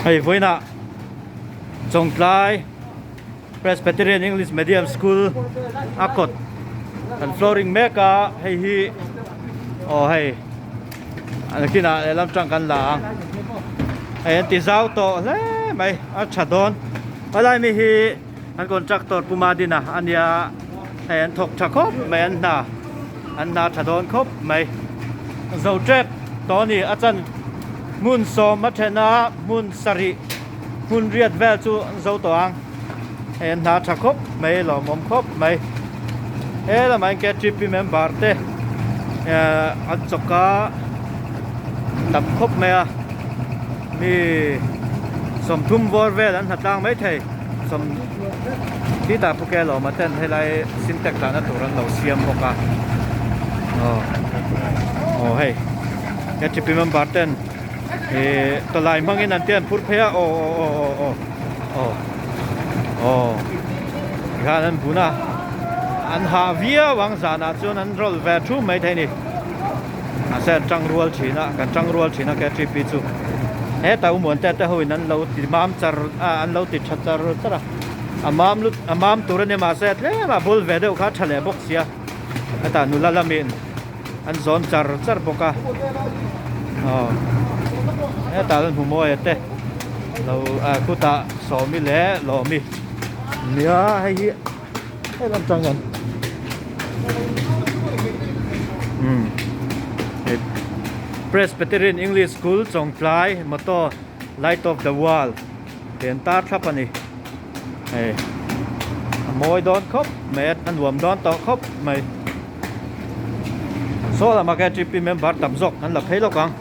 Hei vawiinah Chawngtlai Presbyterian English Medium School a kawt an flooring mek a hei hi aw hei a kinah lehlam tang kan la ang hei an ti zau tawh hle mai a tha dawn helai mi hi an contractor Pu Madina a nia hei an thawk tha khawp mai an hna an hna tha dawn khawp mai zo tep tawh a ni a chan hmun sawm a then a hmun sarih hmun riat vel chu an zo tawh ang hei an hna tha khawp mai lawmawm khawp mai he lamah hian ktp member te ehh an chawk a tam khawp mai a mi sawmthum bawr vel an hna tlang maithei sawm khitah pu Kelawma ten helai sintex dahna tur an lo siam bawk a aw aw hei ktp member ten Ihh tawlai hmangin an te an phur phei a aw aw aw aw aw aw aw tikhan an bun a an hah viau ang zanah chuan an rawlh ve thu mai thei a ni mahse an tang rual thin a kan tang rual thin a ktp chu hetah u muante te ho in an lo ti mam char a an lo ti tha char char a a mam lut a mam tur a nia mahse tlem a bul ve deuh kha a tha leh bawk sia hetah nula lamin. an zawn char char bawk a aw hetah chuan hmuhmawia te lo ah khutah sawmi leh lawmi nia hei hi hei lam tang hian umm hei Presbyterian English School Chawngtlai motto light of the world tih an tar thlap a ni hei a mawi dawn khawp mai a a nuam dawn tawh khawp mai. Saw lamah khian T P member tam zawk an la phei lawk ang.